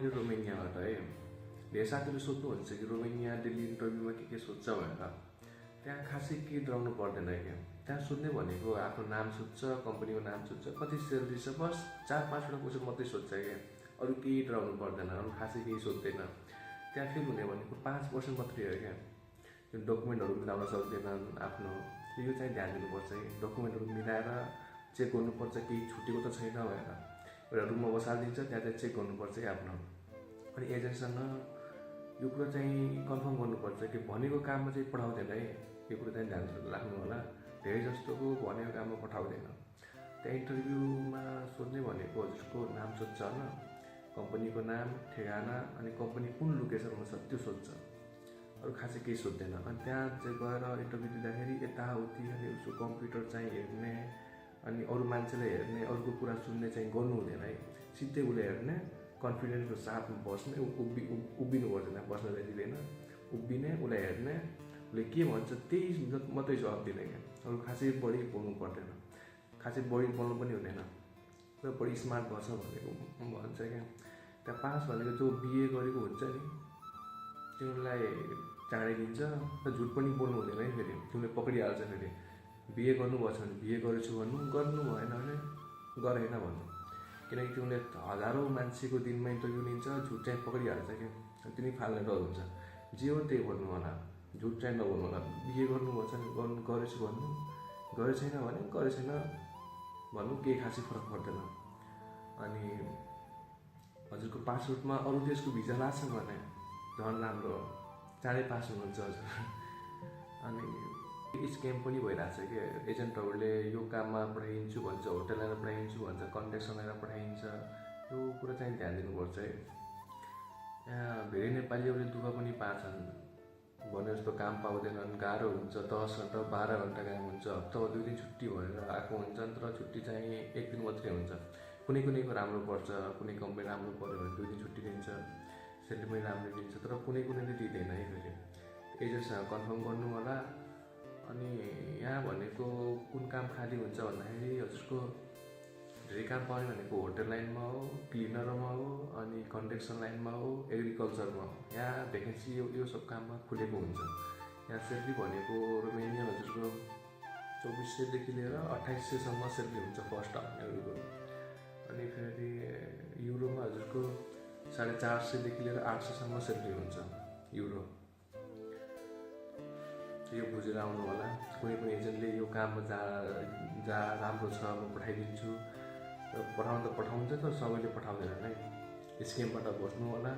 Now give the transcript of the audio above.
पनि रोमेनियाबाट है। धेरै साथीहरूले सोध्नुहुन्छ कि रोमेनिया दिल्ली इन्टरभ्यूमा के सोध्छ भनेर। त्यहाँ खासै केही डराउनु पर्दैन क्या। त्यहाँ सोध्ने भनेको आफ्नो नाम सोध्छ, कम्पनीको नाम सोध्छ, कति सेलेरी छ, बस 4-5वटा क्वेसन मात्रै सोध्छ क्या। अरू केही डराउनु पर्दैन, अरू खासै केही सोध्दैन। त्यहाँ फेल हुने भनेको 5% मात्रै हो क्या। त्यो डकुमेन्टहरू मिलाउन सक्दैनन् आफ्नो, यो चाहिँ ध्यान दिनुपर्छ है। डकुमेन्टहरू मिलाएर चेक गर्नुपर्छ केही छुटेको त छैन भनेर। एउटा रुममा बसालिदिन्छ, त्यहाँ चाहिँ चेक गर्नुपर्छ है आफ्नो। अनि एजेन्टसँग यो कुरा चाहिँ कन्फर्म गर्नुपर्छ कि भनेको काममा चाहिँ पठाउँदैन है। यो कुरा चाहिँ ध्यान राख्नु होला। धेरै जस्तोको भनेको काममा पठाउँदैन। त्यहाँ इन्टरभ्यूमा सोध्ने भनेको हजुरको नाम सोध्छ होइन, कम्पनीको नाम, ठेगाना, अनि कम्पनी कुन लोकेसनमा छ त्यो सोध्छ। अरू खासै केही सोध्दैन। अनि त्यहाँ चाहिँ गएर इन्टरभ्यू दिँदाखेरि यताउति अनि उसको कम्प्युटर चाहिँ हेर्ने, अनि अरू मान्छेलाई हेर्ने, अरूको कुरा सुन्ने चाहिँ गर्नु हुँदैन है। सिधै उसले हेर्ने, कन्फिडेन्सको साथमा बस्ने, उभिनु पर्दैन, बस्न दिँदैन, उभिने, उसलाई हेर्ने, उसले के भन्छ त्यही मात्रै जवाब दिने क्या। अरू खासै बढी बोल्नु पर्दैन, खासै बढी बोल्नु पनि हुँदैन। र बढी स्मार्ट भएछ भनेको भन्छ क्या। त्यहाँ पास भनेको जो बिए गरेको हुन्छ नि तिमीलाई चाँडै दिन्छ र झुट पनि बोल्नु हुँदैन है। फेरि तिमीले पक्रिहाल्छ। फेरि बिए गर्नुभएको छ भने बिए गरेछु भन्नु, गर्नु भएन भने गरेन भन्नु। किनकि तिमीले हजारौँ मान्छेको दिनमा इन्टरभ्यू लिन्छ, झुट चाहिँ पक्रिहाल्छ क्या। तिमी फाल्ने डर हुन्छ। जे हो त्यही भन्नु होला, झुट चाहिँ नबोल्नु होला। बिए गर्नुभएको छ भने गरेछु भन्नु, गरे छैन भने गरे छैन भन्नु, केही खासै फरक पर्दैन। अनि हजुरको पासपोर्टमा अरू देशको भिजा लाग्छ भने झन् राम्रो हो, चाँडै पास हुनुहुन्छ हजुर। अनि स्क्याम पनि भइरहेको छ कि एजेन्टहरूले यो काममा पठाइदिन्छु भन्छ, होटल लिएर पठाइदिन्छु भन्छ, कन्ट्याक्सन लिएर पठाइदिन्छ। यो कुरा चाहिँ ध्यान दिनुपर्छ है। यहाँ धेरै नेपालीहरूले दुःख पनि पाछन्, भने जस्तो काम पाउँदैनन्, गाह्रो हुन्छ। 10 घन्टा 12 घन्टा काम हुन्छ, हप्तामा 2 दिन छुट्टी भनेर आएको हुन्छन्, तर छुट्टी चाहिँ 1 दिन मात्रै हुन्छ। कुनैको राम्रो पर्छ, कुनै कम्पनी राम्रो पऱ्यो भने 2 दिन छुट्टी दिन्छ, सेलेरी पनि राम्रो दिन्छ, तर कुनैले दिँदैन है। फेरि एजेन्टसँग कन्फर्म गर्नु होला। अनि यहाँ भनेको कुन काम खाली हुन्छ भन्दाखेरि हजुरको धेरै काम पाउने भनेको होटल लाइनमा हो, क्लिनरमा हो, अनि कन्स्ट्रक्सन लाइनमा हो, एग्रिकल्चरमा हो। यहाँ भ्याकेन्सी यो सब काममा खुलेको हुन्छ। यहाँ सेलेरी भनेको रोमेनिया हजुरको 2400देखि लिएर 2800सम्म सेलेरी हुन्छ फर्स्ट हाउनेहरूको। अनि फेरि युरोमा हजुरको 450देखि लिएर 800सम्म सेलेरी हुन्छ युरो। यो बुझेर आउनु होला। कुनै पनि एजेन्टले यो काममा जा राम्रो छ म पठाइदिन्छु, र पठाउनु त पठाउँछ, तर सबैले पठाउँदैन नै। स्क्यामबाट बस्नु होला।